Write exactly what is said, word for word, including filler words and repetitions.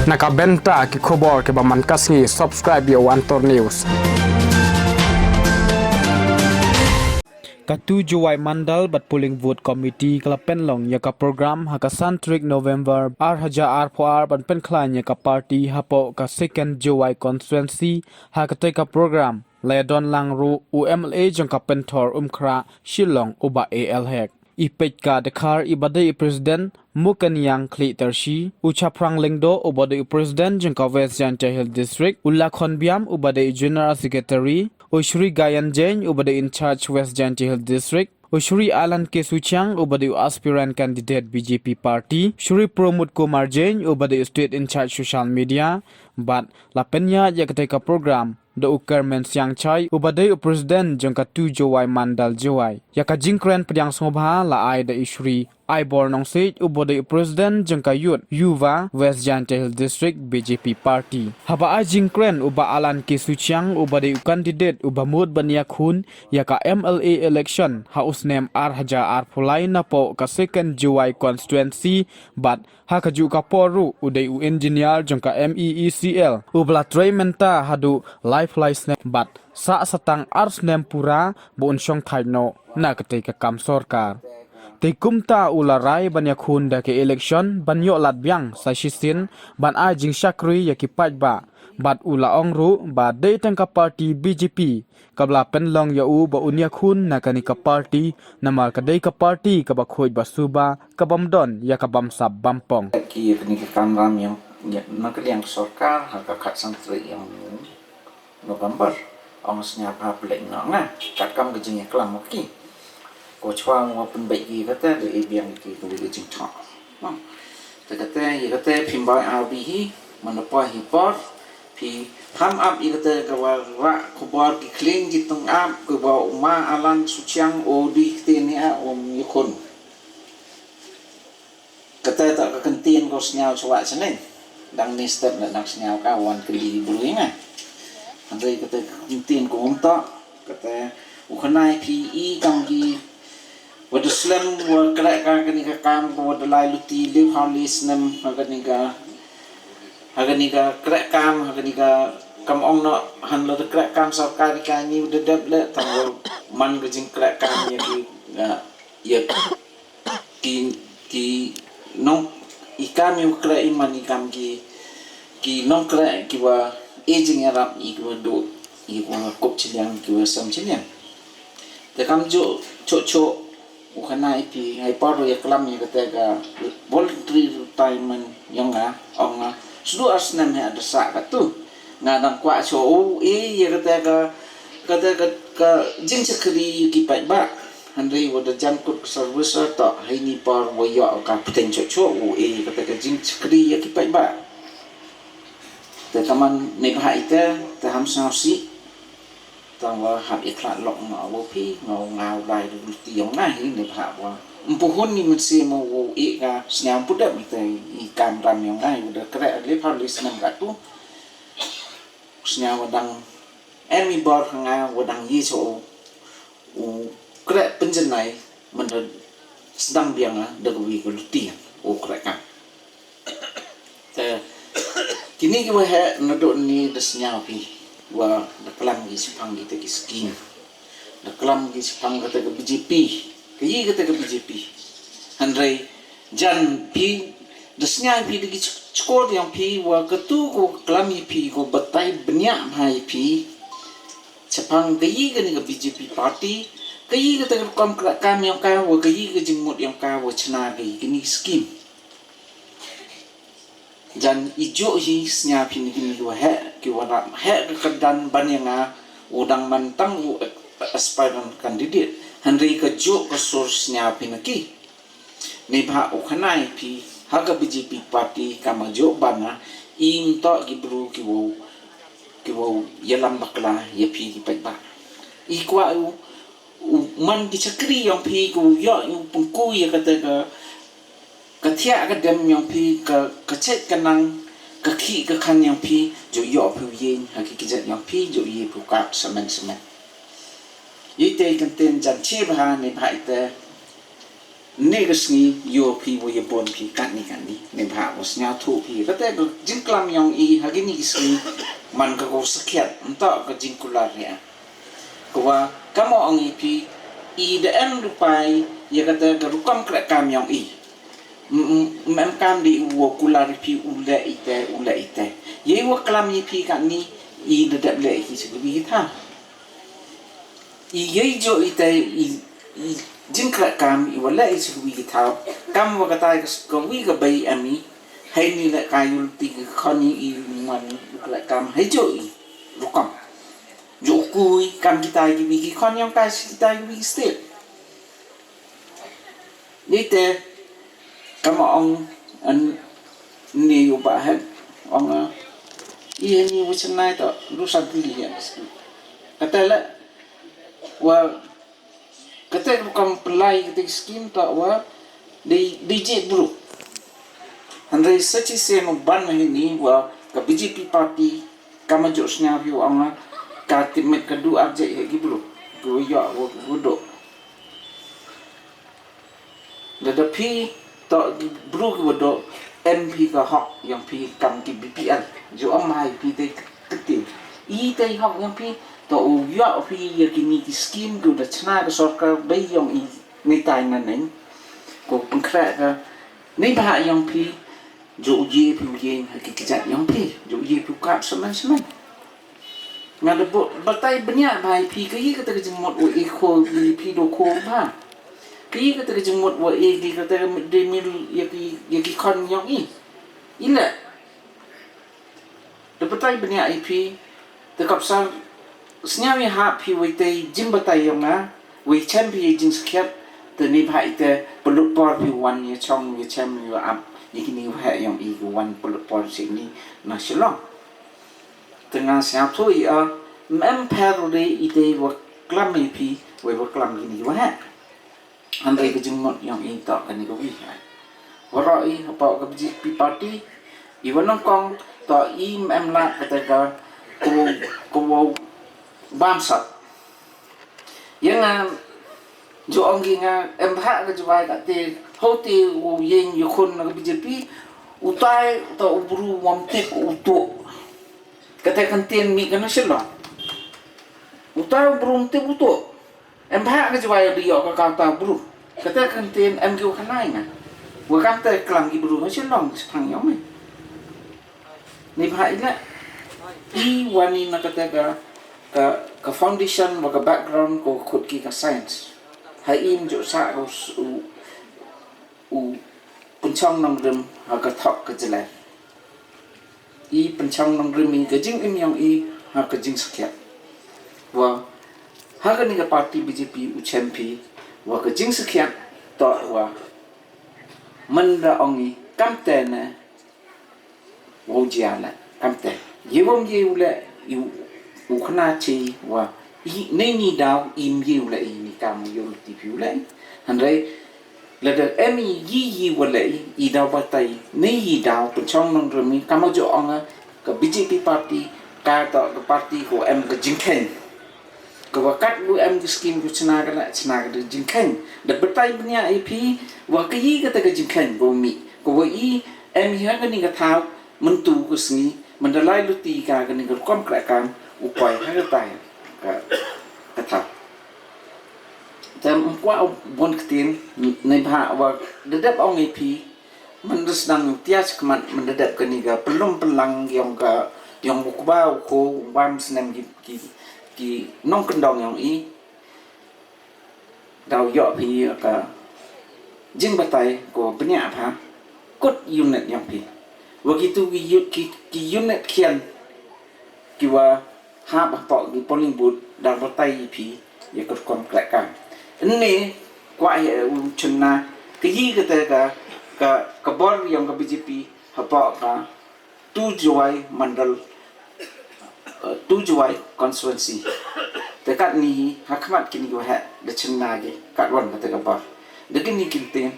Na ka bynta ki khubor kiba man ka sngi, subscribe ïa u Antor News. Ka Two Jowai Mandal bad Polling Booth Committee ka la pynlong ïa ka program ha ka san tarik November ar hajar arphew ar ban pynkhlaiñ ïa ka party hapoh ka Second Jowai Constituency. Ha katei ka program la ïadon lang ruh u M L A jong ka Pynthor Umkhrah Shillong u Bah A L Hek, i Peitka Dkhar iba dei i President, Mukeniang Khliehtyrshi, u Chaphrang Lyngdoh uba dei u President jong ka West Jaintia Hills District, u Lakhon Biam uba dei u General Secretary, u Shri Gayan Jain uba dei in charge West Jaintia Hills District, u Shri Alan K Suchiang uba dei u aspirant candidate B J P party, Shri Pramod Kumar Jain uba dei u state in charge social media, bad la pynïaid ïa katei ka program da u Kyrmen Siangshai uba dei u President jong ka Two Jowai Mandal Jowai. Ïa ka jingkren pdiang sngewbha la ai da i Shri Aibor Nongsiej uba dei u President jong ka Youth Yuva West Jaintia Hills District B J P Party. Haba ai jingkren u Bah Alan K Suchiang uba dei u candidate uba mut ban ïakhun ïa ka M L A election ha u snem ar hajar arphew lai napoh ka Second Jowai Constituency, bad ha kajuh ka por ruh u dei u engineer jong ka M E E C L uba la trei mynta haduh laiphew lai snem bad sah sa tang ar snem pura ba un shongthait noh na katei ka kam sorkar. Te kumta u la rai ban ïakhun da ka election ban ïoh lad biang sa shisien ban ai jingshakri ïa ki paidbah, bad u la ong ruh ba dei tang ka party B J P kaba la pynlong ïa u ba un ïakhun na kane ka party, namar ka dei ka party kaba khuid ba suba, kabym don ïa ka bamsap bampong. Ki ïa kane ka kamram ïa, ïa na ka liang ka sorkar ha ka khatsan tarik ïa u November. Ong sngap ha pyllein noh nga katkam ka jingïaklam ma ki. Ko chwa mo pynbeit ki kata da i biang ki kawei ka jingthok. Hmm. Te kata ïa kata phim bai ar bi hi, man da poi hi por, phi ham ap ïa kata ka wa rah khubor ki khlieng ki tong ap ka wa u ma Alan Suchiang u dei kata ne a um ïakhun. Kata ta ka kyntien ko sñiaw chwa chaneng. Dang ni step na dang sñiaw ka wan kali bru ïa nga. Hynrei kata ka kyntien ko um ta, kata u khynnai phi i kam ki wa da slem wa kreh ka kani ka kam ko wa da lai luti liu ha li snem ha kani ka, ha kani ka kreh kam ha kani ka kam ong noh han la da kreh kam sorkar ka ni u da dep le tang wa man ka jingkreh kam ïa ki, ïa, ïa ki, ki nong i kam ïa u kreh i man i kam ki, ki nongkreh ki wa e jingïarap i ki wa duh i ki wa kup chiliang ki wa sem chiliang. Te kam ju chok chok u khynnai phi, ha i por ïa klam ïa kata ka voluntary retirement ïong nga, ong nga sdang ar snem ha da sah katu. Nga dang kwah shuh u e ïa kata ka, kata ka, ka jingshakri ïa ki paidbah. Hynrei wa da jan kut ka service to ha ini por wa ïoh ka pteng chok chok u e ïa kata ka jingshakri ïa ki paidbah. Te kaman ne bha ita te ham sngewsih. Tang wa hap i khlad lok nga wa phi nga u nga u lai du ti ïong nga hi ne bha wa mpuhun ni mynsi mo u i ka sñiaw pudap ita i kam ram ïong nga hi u da kreh le pha le snem katu. Sñiaw wa dang em i bor ha nga wa dang yi so u kreh pynjanai mynta sdang biang da ka wi ka luti u kreh kam. Te kini ki wa heh naduh ni da sñiaw phi wa da klam ki shaphang kita ki skim, da klam ki shaphang kata ka B J P, ka yi kata ka B J P. Hynrei jan phi da sñiaw phi da ki chkor ïong phi wa katu ko klam ïa phi ko batai bniah bha ïa phi shaphang ka yi kani ka B J P party, ka yi kata ka rukom kreh kam ïong ka wa ka yi ka jingmut ïong ka wa chna ka yi kani skim. Jan i juh hi sñiaw phi ni kini ki wa heh ki wa rap heh ka kyrdan ban ïa nga u dang man tang u aspirant candidate. Hynrei ka juh ka sur sñiaw phi na ki. Ni bha u khynnai phi ha ka B J P party ka ma juh ban nga i mto ki bru ki wa, ki wa ïalam bakla ïa phi ki paidbah. I kwah u u man ki chakri ïong phi ku ïoh u pynku ïa kata ka, ka thiah ka dem ïong phi ka, ka chet ka nang ka khih ka khan ïong phi ju ïoh phi u ïeng ha ki kjat ïong phi ju ïeng phi u kap semen semen. Ite kan ten jan chi bha ni bha ite. Ne ka sngi ïoh phi wa ïabon phi katni katni, ne bha wa sngewthuh phi kata ka jingklam yong i ha kini ki sngi. Man ka ko sakhiat nto ka jingkular ïa ka wa ka mo ong i phi i da em rupai ïa kata ka rukom kra kam yong i. Mem kam di u wa kular i phi u le i te u le i te. Ye wa klam i phi katni i da dep le i ki sikubi ki tha. I yei jo i te i jingkra kam i wa le i sikubi ki tha. Kam wa kata ka wi ka bai ami. Hai ni le ka yul ti ka khoni i man kra kam hai jo i rukom. Jo kui kam kita i bi ki khon yong ka si kita i bi state. Ni te kama ong an ni u ba het ong a i ni u chenai to du sa di ya. Kata le wa kata kam pelai kata skim to wa di di je bru. Hynrei sa chi se mo ban hi ni wa ka B J P party kama jo snya view ong a ka timet ka du ar je ya ki bru. Ku yo wa ku do. Lada phi to bru ki wa do em phi ka hok yong phi kam ki B P L. Jo am hai phi te kti i te hok yong phi to u yo phi ya ki ni ki skim ku da chna ka sorkar bai yong i ni tai na neng. Ko pengkhra ka ni ba yong phi jo u ye phi u ye ha ki kjat yong phi jo u ye phi u kap semen semen. Nga da batai bniah bha i phi ka i kata ka jingmut wa i kho i phi do kho bha. Ka i kata ka jingmut wa i ki kata ka de mil ya ki ya ki khon yong i. I le da batai bniah i phi da kap sar sñiaw i ha phi wa i te jingbatai yong nga wa i chem phi i jingskhiat. Te ni bha i te pelut por phi wan ya chong ya chem ya ap ya ki ni wa yong i wan pelut por si ni na Shillong. Te nga sñiawthuh i a mem pher u dei i te wa klam i phi wa wa klam ki ni wa ha. Hynrei ka jingmut yong i to ka ni ka wi ha wa ro i ha pa ka B J P party i wa nongkong to i mem la ka te ka ku ku wa bam sat. Yang nga jo ong ki nga em bha ka jwai ka te ho te u yeng yu khun na ka B J P. U tai to u bru wam tip u tu. Kata kan tien mi kana Shillong. U tai u bru wam tip u tu. Em bha ka jwai di yo ka ka ta bru. Kata kan tien em ki u kanai nga. Wa kam ta klam ki bru ha Shillong sepang yong mi. Ni bha ila i wani na kata ka ka ka foundation wa ka background ko khut ki ka science. Ha im jo sa ko u u penchong nongrim ha ka thok ka jelai. I penchong nongrim i ka jingim yong i ha ka jingsakhiat. Wa ha ka ni ka party B J P u chem phi wa ka jingsakhiat to wa menda ong i kam te ne wa u jia le kam te ye wam ye u le u khna che wa i ne ni daw im ye u le i ni kam ye u ti phi u le. Hynrei lada em i yi yi wa le i daw batai ne yi daw penchong nongrim i kama jo ong ka B J P party ka to ka party ko em ka jingkhen. Ka wa kat lu em ki skim ku chna ka na chna ka jingkhen da batai bniah i phi wa ka yi ka ta ka jingkhen ko mi ko wa i em i ha ka ni ka thaw mentu ka sngi mendalai luti ka ka ni ka rukom kra kam u poi ha ka tai ka ka thaw. Tem kwa bon ktien ne bha wa da dep ong i phi. Mendres nang tia chkmat mendedep ka ni ka pelum pelang yong ka yong u kba u ko u bam snem ki ki ki nong kendong yong i. Daw yok phi ka jingbatai ko bniah pha kut unit yong phi. Wa ki tu ki unit ki ki unit khian ki wa hap hapoh ki polling booth da batai i phi ya ka rukom khlek kam. Nne kwah ya u chynna ka yi kata ka ka ka bor yong ka B J P hapoh ka tu Jowai mandal, eh, tu Jowai constituency. Te kat ni ha khmat kini ki waheh da chynna ki kat wan kata ka bor. Da kini ki ktien